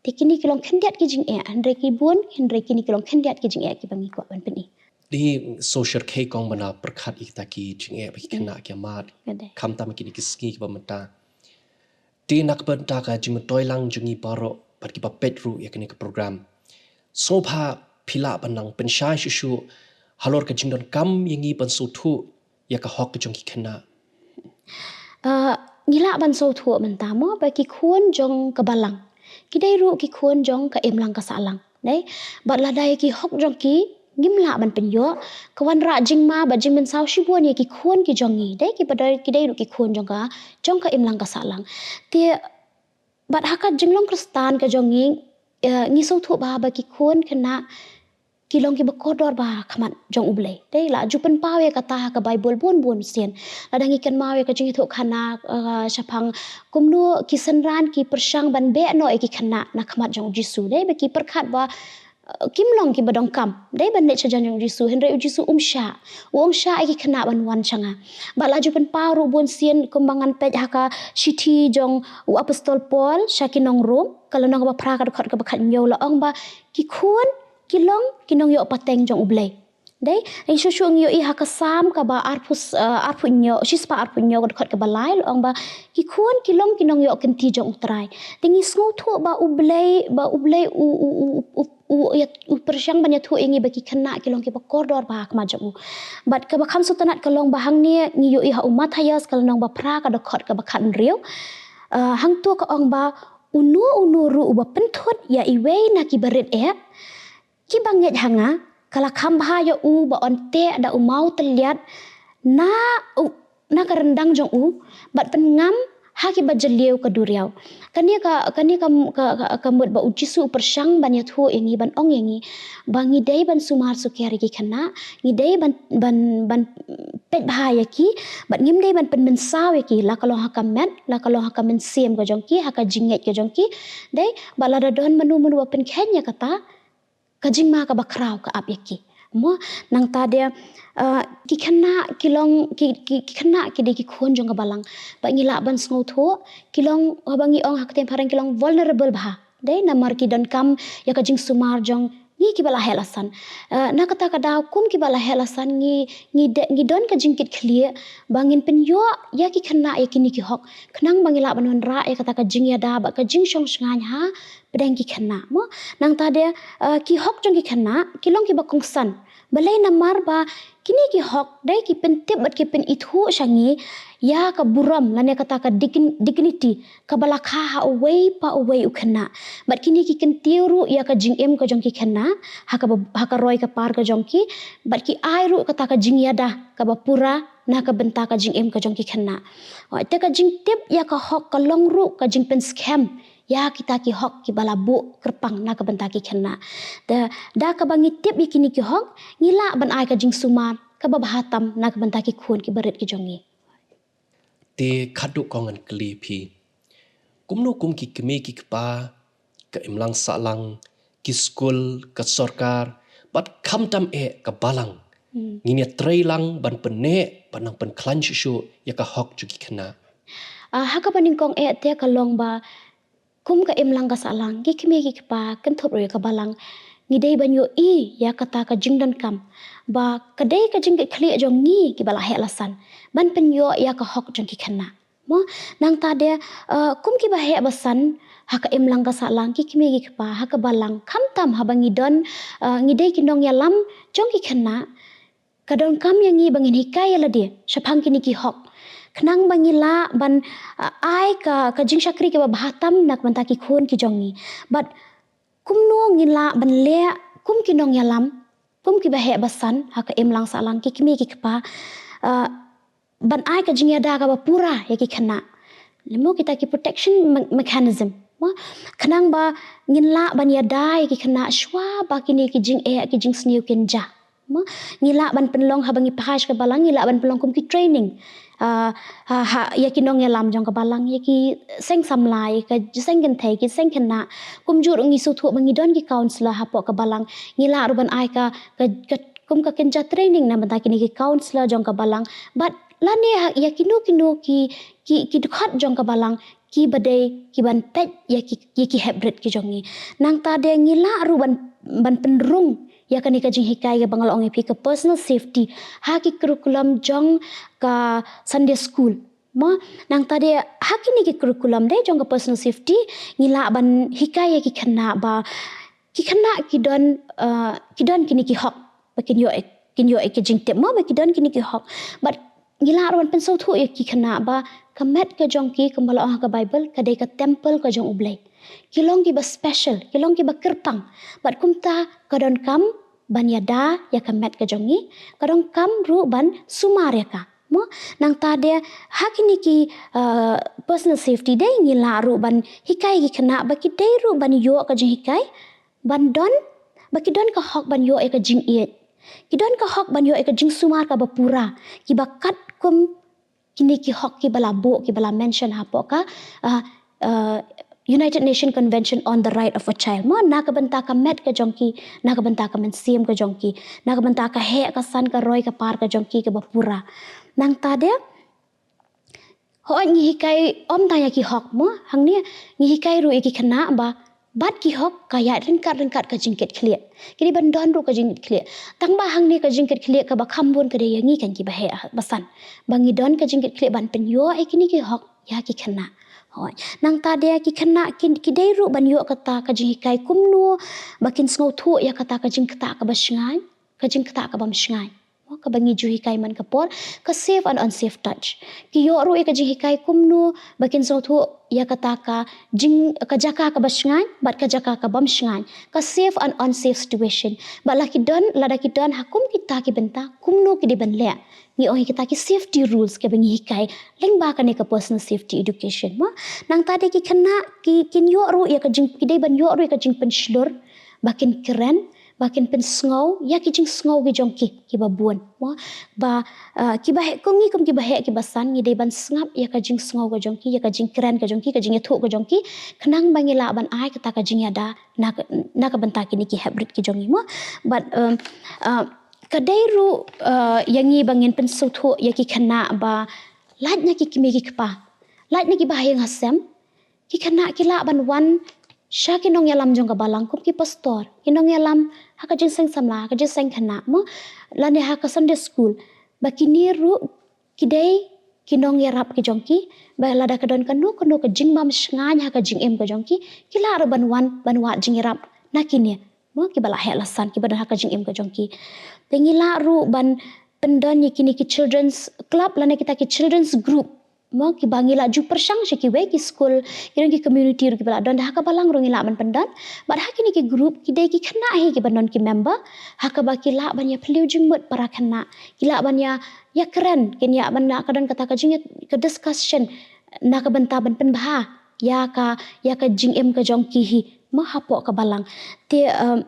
Te kine ki long khyndiat ki jingeh, hynrei ki bun, hynrei kine ki long khyndiat ki jingeh kiba ngi kwah ban pyni. Dei, sngewsih kong ba na pyrkhat ïa kita ki jingeh ba ki khynnah ki mad. Ka dei. Khamtam kine ki sngi kiba mynta. Te na ka bynta ka jingmyntoi lang jong ngi baroh bad kiba peit ruh ïa kane ka program, sngewbha phi lah ban nang pynshai shuh shuh halor ka jingdonkam ïa ngi ban sngewthuh ïa ka hok jong ki khynnah. Uh, ngi lah ban sngewthuh mynta mo ba ki khun jong ka balang ki dei ruh ki khun jong ka imlang ka sahlang. Dei, bad lada ïa ki hok jong ki ngim lah ban pynïoh, ka wanrah jingma bad jingmynsaw shibun ïa ki khun ki jong ngi. Dei, kiba dei, ki dei ruh ki khun jong ka, jong ka imlang ka sahlang. Te bad ha ka jinglong Khristan ka jong ngi, eh, ngi sngewthuh ba, ba ki khun khynnah ki long kiba kordor bha ha khmat jong U Blei. Dei, la ju pynpaw ïa kata ha ka Baibl bun bun sien. Lada ngi kynmaw ïa ka Jingïathuhkhana, eh, shaphang kumno ki synran ki pyrshang ban beh noh ïa ki khynnah na khmat jong U Jisu. Dei, ba ki pyrkhat ba, eh, kim long kiba donkam, dei, ban leit shajan jong U Jisu, hynrei U Jisu um shah. U ong, shah ïa ki khynnah ban wan sha nga. Bad la ju pynpaw ruh bun sien, kumba ngan peit ha ka shithi jong u Apostol Paul sha ki nong Rom, ka lynnong kaba phra, ka dkhot kaba khathynñiew, la ong ba ki khun ki long ki nongïoh pateng jong U Blei. Dei, ngi shu shu ngi ïohi ha ka Salm kaba arphew, eh, arphew hynñiew, shispah arphew hynñiew, ka dkhot kaba lai, la ong ba ki khun ki long ki nongïoh kynti jong U Trai. Te ngi sngewthuh ba U Blei, ba U Blei u, u, u, u, u, ïa, u pyrshang ban ïathuh ïa ngi ba ki khynnah ki long kiba kordor bha ha khmat jong u. Bad kaba kham sngewtynnat ka long ba hangne ngi ïohi ha u Mathaios, ka lynnong ba phra, ka dkhot kaba khathynriew. Eh, hangto ka ong ba uno uno ruh uba pynthut ïa iwei na ki barit eh kiba ngeit ha nga, ka la kham bha ïa u ba un teh da u maw tylliat na u, na ka ryndang jong u, bad pynngam ha kiba jylliew ka duriaw. Kane ka, kane ka, ka, ka, ka mut ba U Jisu u pyrshang ban ïathuh ïa ngi, ban ong ïa ngi ba ngi dei ban sumar sukher ïa ki khynnah, ngi dei ban, ban, ban peit bha ïa ki, bad ngim dei ban pynmynsaw ïa ki, la ka long ha ka met, la ka long ha ka mynsiem ka jong ki, ha ka jingngeit ka jong ki. Dei, bad lada don mano mano ba pynkheiñ ïa kata, ka jingma kaba khraw ka ap ïa ki. Mo, nangta de, eh, ki khynnah ki long, ki, ki, ki khynnah ki dei ki khun jong ka balang. Bad ngi lah ban sngewthuh, ki long, haba ngi ong ha ka ktien phareng, ki long vulnerable bha. Dei, namar ki donkam ïa ka jingsumar jong ngi kiba la heh la san. Eh, na kata ka daw, kum kiba la heh la san, ngi, ngi de, ngi don ka jingkitkhlieh ba ngin pynïoh ïa ki khynnah ïa kine ki hok, khnang ba ngi lah ban wanrah ïa kata ka jingïada bad ka jingshong shngaiñ ha pdeng ki khynnah, mo. Nangta de, eh, ki hok jong ki khynnah ki long kiba kongsan. Balei? Namar ba kine ki hok, dei, ki pyntip bad ki pynithuh sha ngi ïa ka burom lane kata ka dign-, dignity kaba la kha ha uwei pa uwei u khynnah. Bad kine ki kyntiew ruh ïa ka jingim ka jong ki khynnah ha kaba, ha ka roi ka par ka jong ki. Bad ki ai ruh kata ka jingïada kaba pura na ka bynta ka jingim ka jong ki khynnah. Te ka jingtip ïa ka hok ka long ruh ka jingpynskhem ïa kita ki hok kiba la buh kyrpang na ka bynta ki khynnah. Te da kaba ngi tip ïa kine ki hok, ngi lah ban ai ka jingsumar kaba bha tam na ka bynta ki khun ki barit ki jong ngi. Te khadduh kong, ngan kylli phi, kumno kum ki kmie ki kpa, ka imlang sahlang, ki skul, ka sorkar, bad khamtam eh ka balang, hmm, ngin ïatrei lang ban pynneh, ban nang pynkhlaiñ shuh shuh ïa ka hok jong ki khynnah? Ah, ha kaba nyngkong eh te ka long ba kum ka imlang ka sahlang, ki kmie ki kpa, kynthup ruh ïa ka balang, ngi dei ban ïohi ïa kata ka jingdonkam ba ka dei ka jingkitkhlieh jong ngi kiba la heh la san ban pynïoh ïa ka hok jong ki khynnah. Mo, nangta de, eh, kum kiba heh ba san ha ka imlang ka sahlang, ki kmie ki kpa, ha ka balang, khamtam haba ngi don, eh, ngi dei ki nongïalam jong ki khynnah, ka donkam ïa ngi ba ngin hikai ïa lade shaphang kine ki hok, khnang ba ngi lah ban, eh, ai ka, ka jingshakri kaba bha tam na ka bynta ki khun ki jong ngi. Bad kumno ngi lah ban leh kum ki nongïalam, kum kiba heh ba san ha ka imlang sahlang, ki kmie ki kpa, eh, ban ai ka jingïada kaba pura ïa ki khynnah. Lymno kita ki protection me-, mechanism, mo, khnang ba ngin lah ban ïada ïa ki khynnah shuwa ba kine ki jingeh ki jingsniew kin jia. Mo, ngi lah ban pynlong, haba ngi phai sha ka balang, ngi lah ban pynlong kum ki training, ah, ha, ha, ïa ki nongïalam jong ka balang, ïa ki seng samla, ïa ka seng kynthei, ki seng khynnah. Kumjuh ruh ngi sngewthuh ba ngi don ki counsellor hapoh ka balang, ngi lah ruh ban ai ka, ka, ka, kum ka kynja training na bynta kine ki counsellor jong ka balang. Bad lane ha, ïa kino kino ki, ki, ki dkhot jong ka balang kiba dei ki ban peit ïa ki, ïa ki heprit ki jong ngi. Nangta de ngi lah ruh ban, ban pynrung ïa kane ka jinghikai kaba nga la ong ïa phi, ka personal safety, ha ki curriculum jong ka Sunday school. Mo, nangta de ha kine ki curriculum de jong ka personal safety, ngi lah ban hikai ïa ki khynnah ba ki khynnah ki don, uh, ki don kine ki hok ba kin ïoh, kin ïoh ki jingtip mo, ba ki don kine ki hok. Bad ngi lah ruh ban pynsngewthuh ïa ki khynnah ba ka met ka jong ki, kumba la ong ha ka Bible, ka dei ka temple ka jong U Blei. Ki long kiba special, ki long kiba kyrpang. Bad kumta ka donkam ban ïada ïa ka met ka jong ngi, ka donkam ruh ban sumar ïa ka. Mo, nangta de ha kine ki, uh, personal safety de ngi lah ruh ban hikai ki khynnah ba ki dei ruh ban ïoh ka jinghikai, ban don, ba ki don ka hok ban ïoh ïa ka jingïeit. Ki don ka hok ban ïoh ïa ka jingsumar kaba pura, kiba katkum kine ki hok kiba la buh, kiba la mention hapoh ka, uh, uh, United Nations Convention on the Right of a Child. Mo, na ka bynta ka met ka jong ki, na ka bynta ka mynsiem ka jong ki, na ka bynta ka heh ka san ka roi ka par ka jong ki kaba pura. Nangta de, hooid ngi hikai ym tang ïa ki hok mo, hangne ngi hikai ruh ïa ki khynnah ba bad ki hok ka ïaid ryngkat ryngkat ka jingkitkhlieh. Ki dei ban don ruh ka jingkitkhlieh. Tang ba hangne ka jingkitkhlieh kaba kham bun ka dei ïa ngi kan kiba heh basan. Ba ngi don ka jingkitkhlieh ban pynïoh ïa kine ki hok ïa ki khynnah. Hooid. Nangta de ki khynnah ki, ki dei ruh ban ïoh kata ka jinghikai kumno ba kin sngewthuh ïa kata ka jingktah kaba shngaiñ, ka jingktah kaba ym shngaiñ. Mo, kaba ngi ju hikai man ka por, ka safe and unsafe touch. Ki ïoh ruh ïa ka jinghikai kumno ba kin sngewthuh ïa kata ka jing, ka jaka kaba shngaiñ bad ka jaka kaba ym shngaiñ, ka safe and unsafe situation. Bad la ki don, lada ki don ha kum kita ki bynta, kumno ki dei ban leh. Ngi ong ïa kita ki safety rules kaba ngi hikai lyngba kane ka personal safety education. Mo, nangta de ki khynnah ki, kin ïoh ruh ïa ka jing, ki dei ban ïoh ruh ïa ka jingpynshlur ba kin kren, ba kin pynsngew ïa ki jingsngew ki jong ki kiba bun. Mo, ba, uh, kiba heh, ko ngi kum kiba heh kiba san, ngi dei ban sngap ïa ka jingsngew ka jong ki, ïa ka jingkren ka jong ki, ka jingïathuh ka jong ki, khnang ba ngi lah ban ai kata ka jingïada na ka, na ka bynta kine ki heprit ki jong ngi mo. Bad, um, uh, ka dei ruh, uh, ïa ngi ba ngin pynsngewthuh ïa ki khynnah ba lait na ki kmie ki kpa, lait na ki bahaïing hasem, ki khynnah ki lah ban wan sha ki nongïalam jong ka balang kum ki pastor, ki nongïalam ha ka jingseng samla, ha ka jingseng khynnah mo, lane ha ka Sunday school. Ba kine ruh ki dei ki nongïarap ki jong ki, ba lada ka don kano kano ka jingbym shngaiñ ha ka jingim ka jong ki, ki lah ruh ban wan ban wad jingïarap na kine mo, kiba la heh la san, kiba don ha ka jingim ka jong ki. Te ngi lah ruh ban pyndon ïa kine ki children's club lane kita ki children's group mo, kiba ngi lah ju pyrshang sha kiwei ki skul, ki don ki community ruh kiba lah don, da ha ka balang ruh ngi lah ban pyndon. Bad ha kine ki group ki dei ki khynnah hi kiba don ki member, ha kaba ki lah ban ïa phylliew jingmut para khynnah, ki lah ban ïa, ïa kren, kin ïa ban, ka don kata ka jing, ka discussion na ka bynta ban pynbha ïa ka, ïa ka jingim ka jong ki hi mo hapoh ka balang. Te, um,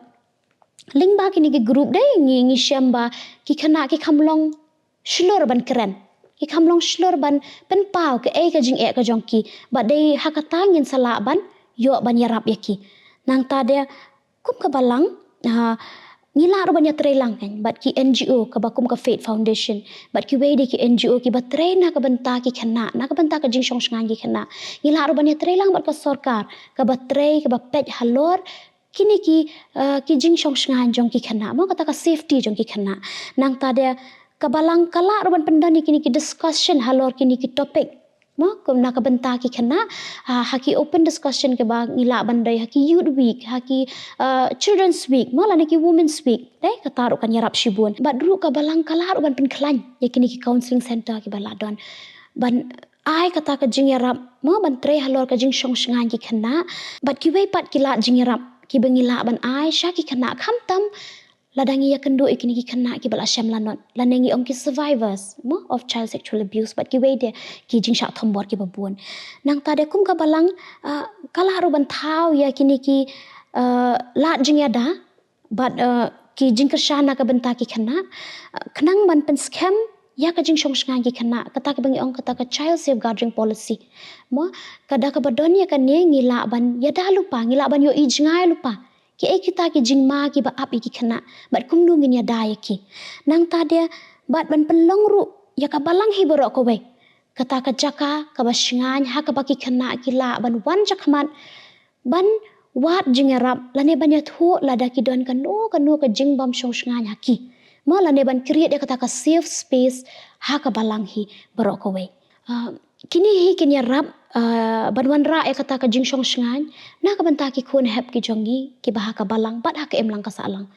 lyngba kine ki group de ngi, ngi shem ba ki khynnah ki kham long shlur ban kren, ki kham long shlur ban pynpaw kaei ka jingeh ka jong ki. Bad dei ha kata ngin sa lah ban ïoh ban ïarap ïa ki. Nangta de kum ka balang, ha, ngi lah ruh ban ïatreilang kan bad ki N G O kaba kum ka Faith Foundation, bad kiwei de ki N G O kiba trei na ka bynta ki khynnah, na ka bynta ka jingshong shngaiñ ki khynnah. Ngi lah ruh ban ïatreilang bad ka sorkar kaba trei, kaba peit halor kine ki, uh, ki jingshong shngaiñ jong ki khynnah mo, kata ka safety jong ki khynnah. Nangta de ka balang ka lah ruh ban pyndon ïa kine ki discussion halor kine ki topic mo, kum na ka bynta ki khynnah, uh, ha ki open discussion kiba ngi lah ban dei ha ki Youth Week, ha ki, uh, Children's Week mo, lane ki Women's Week. Dei, kata ruh kan ïarap shibun. Bad ruh ka balang ka lah ruh ban pynkhlaiñ ïa kine ki counselling center kiba lah don, ban ai kata ka jingïarap mo, ban trei halor ka jingshong shngaiñ ki khynnah. Bad kiwei pat ki lad jingïarap kiba ngi lah ban ai sha ki khynnah, khamtam lada ngi ïakynduh ïa kine ki khynnah kiba la shem lanot, lane ngi ong ki survivors mo of child sexual abuse, bad kiwei de ki jingshah thombor kiba bun. Nangta de kum ka balang, uh, ka lah ruh ban thaw ïa kine ki, uh, lad jingïada bad, uh, ki jingkyrshan na ka bynta ki khynnah, uh, khnang ban pynskhem ïa ka jingshong shngaiñ ki khynnah, kata kaba ngi ong kata ka child safeguarding policy mo. Ka da kaba don ïa kane ngi lah ban ïada lypa, ngi lah ban ïohi jngai lypa kiei kita ki jingma kiba ap ïa ki khynnah bad kumno ngin ïada ïa ki. Nangta de bad ban pynlong ruh ïa ka balang hi baroh kawei kata ka jaka kaba shngaiñ ha kaba ki khynnah ki lah ban wan shakhmat ban wad jingïarap lane ban ïathuh lada ki don kano kano ka jingbym shong shngaiñ ha ki mo, lane ban create ïa kata ka safe space ha ka balang hi baroh kawei. Uh, Kine hi kin ïarap, ah, ban wanrah ïa kata ka jingshong shngaiñ na ka bynta ki khun hep ki jong ngi kiba ha ka balang bad ha ka imlang ka sahlang.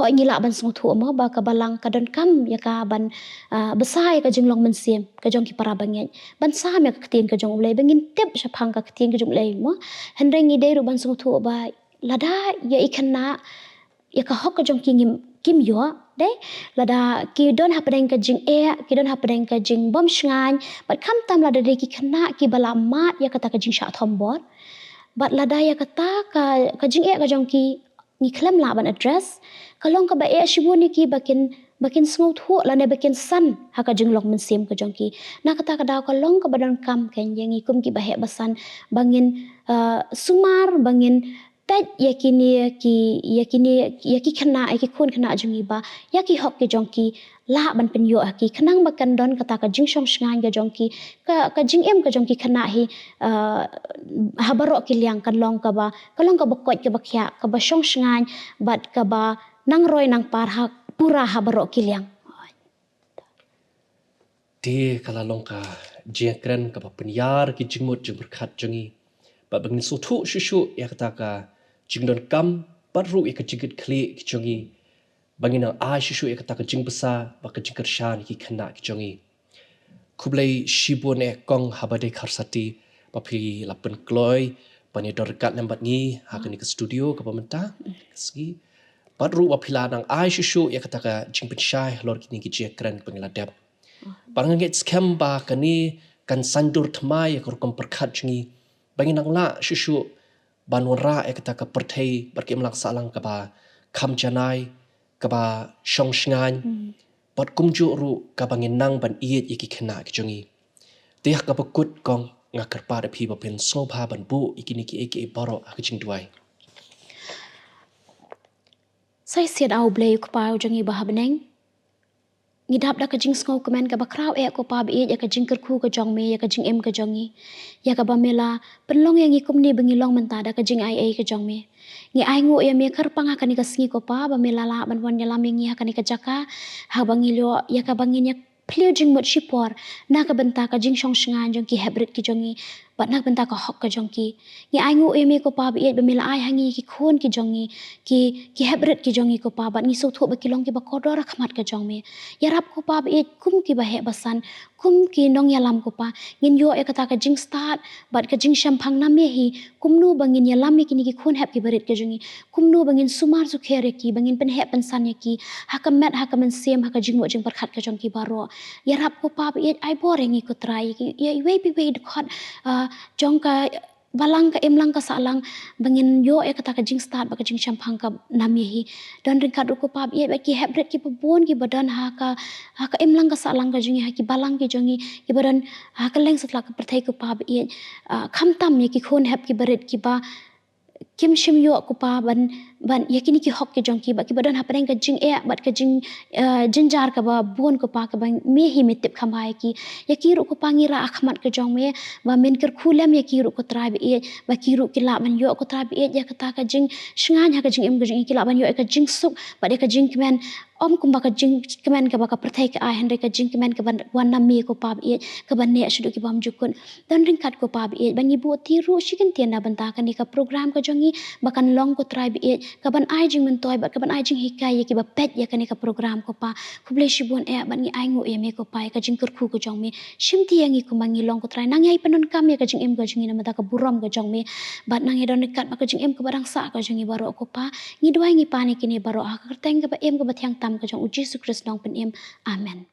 Hooid, ngi lah ban sngewthuh mo ba ka balang ka donkam ïa ka ban, ah, bsa ïa ka jinglong mynsiem ka jong ki para bangeit, ban sam ïa ka ktien ka jong U Blei, ba ngin tip shaphang ka ktien ka jong U Blei mo. Hynrei ngi dei ruh ban sngewthuh ba lada ïa i khynnah, ïa ka hok ka jong ki ngim, kim ïoh, dei? Lada ki don hapdeng ka jingeh, ki don hapdeng ka jingbym shngaiñ, bad khamtam lada dei ki khynnah kiba la mad ïa kata ka jingshah thombor, bad lada ïa kata ka, ka jingeh ka jong ki ngi khlem lah ban address, ka long kaba eh shibun ïa ki ba kin, ba kin sngewthuh lane ba kin san ha ka jinglong mynsiem ka jong ki. Na kata ka daw ka long kaba donkam kein ïa ngi kum kiba heh basan ba ngin, ah, sumar, ba ngin peit ïa kine ki, ïa kine, ïa ki khynnah, ïa ki khun khynnah jong ngi ba ïa ki hok ki jong ki lah ban pynïoh ha ki, khnang ba kan don kata ka jingshong shngaiñ ka jong ki, ka, ka jingim ka jong ki khynnah hi, ah, ha baroh ki liang kan long kaba, ka long kaba koit kaba khiah, kaba shong shngaiñ bad kaba nang roi nang par ha pura ha baroh ki liang. Te ka la long ka jingkren kaba pynïar ki jingmut jingpyrkhat jong ngi. Bad ba ngin sngewthuh shuh shuh ïa kata ka jingdonkam bad ruh ïa ka jingkitkhlieh ki jong ngi. Ba ngin nang ai shuh shuh ïa kata ka jingbsa bad ka jingkyrshan ki khynnah ki jong ngi. Khublei shibun eh Kong Habadei Kharsati ba phi la pynkloi ban ïadon ryngkat lem bad ngi ha kane ka studio kaba mynta ka sngi. Bad ruh ba phi la nang ai shuh shuh ïa kata ka jingpynshai halor kine ki jingkren ba ngi la dep. Bad nga ngeit skhem ba kane kan saiñdur thymmai ïa ka rukom pyrkhat jong ngi ba ngin nang lah shuh shuh ban wanrah ïa kata ka pyrthei bad ka imlang sahlang kaba kham janai, kaba shong shngaiñ, bad kumjuh ruh kaba ngin nang ban ïeit ïa ki khynnah ki jong ngi. Te ha kaba kut Kong, nga kyrpad ïa phi ba phin sngewbha ban buh ïa kine kiei kiei baroh ha ka jingduwai. Sa shisien, A U Blei U Kpa jong ngi ba ha bneng, ngi dap da ka jingsngewkmen kaba khraw eh ko Pa ba ïeit ïa ka jingkyrkhu ka jong me ïa ka jingim ka jong ngi, ïa kaba me la pynlong ïa ngi kumne ba ngi long mynta da ka jingaiei ka jong me. Ngi ainguh ïa me kyrpang ha kane ka sngi ko Pa ba me la lah ban wan ïalam ïa ngi ha kane ka jaka, haba ngi ïoh ïa kaba ngin ïa phylliew jingmut shipor na ka bynta ka jingshong shngaiñ jong ki heprit ki jong ngi bad na ka bynta ka hok ka jong ki. Ngi ainguh ïa me ko Pa ba ïeit ba me la ai ha ngi ki khun ki jong ngi, ki, ki heprit ki jong ngi ko Pa, bad ngi sngewthuh ba ki long kiba kordor ha khmat ka jong me. Ïarap ko Pa ba ïeit kum kiba heh basan, kum ki nongïalam ko Pa, ngin ïoh ïa kata ka jingstad bad ka jingshemphang na me hi, kumno ba ngin ïalam ïa kine ki khun hep kiba rit ka jong ngi, kumno ba ngin sumar sukher ïa ki, ba ngin pynheh pynsan ïa ki ha ka met ha ka mynsiem, ha ka jingmut jingpyrkhat ka jong ki baroh. Ïarap ko Pa ba ïeit, ai bor ïa ngi ko Trai, ïa ki, ïa iwei pa iwei i dkhot, ah, jong ka balang, ka imlang ka sahlang, ba ngin ïoh ïa kata ka jingstad bad ka jingshemphang ka na me hi. Don ryngkat ruh ko Pa ba ïeit bad ki heprit kiba bun kiba don ha ka, ha ka imlang ka sahlang ka jong ngi, ha ki balang ki jong ngi, kiba don ha kylleng satlak ka pyrthei ko Pa ba ïeit. Ah, khamtam ïa ki khun hep kiba rit kiba kim shym ïoh ko Pa ban, ban ïa kine ki hok ki jong ki, bad kiba don hapdeng ka jingeh bad ka jing, eh, jynjar kaba bun ko Pa, kaba me hi me tip kham bha ïa ki. Ïa ki ruh ko Pa ngi rah ha khmat ka jong me, ba men kyrkhu lem ïa ki ruh ko Trai ba ïeit, ba ki ruh ki lah ban ïoh ko Trai ba ïeit ïa kata ka jingshngaiñ ha ka jingim ka jong ngi, ki lah ban ïoh ïa ka jingsuk bad ïa ka jingkmen, ym kumba ka jingkmen kaba ka pyrthei ka ai, hynrei ka jingkmen kaba wan na me ko Pa ba ïeit, kaba neh shaduh ki bymjukut. Don ryngkat ko Pa ba ïeit, ba ngi buh ti ruh shi kyntien na bynta kane ka program ka jong ngi, ba kan long ko Trai ba ïeit kaban ai jingmyntoi bad kaban ai jinghikai ïa kiba peit ïa kane ka program ko Pa. Khublei shibun eh, bad ngi ainguh ïa me ko Pa ïa ka jingkyrkhu ka jong me. Shim ti ïa ngi kumba ngi long ko Trai, nang ïai pyndonkam ïa ka jingim ka jong ngi na bynta ka burom ka jong me, bad nang ïai don ryngkat bad ka jingim kaba dang sah ka jong ngi baroh ko Pa. Ngi duwai ngi pan ïa kine baroh ha ka kyrteng kaba im kaba thiang tam ka jong U Jisu Khrist Nongpynim. Amen.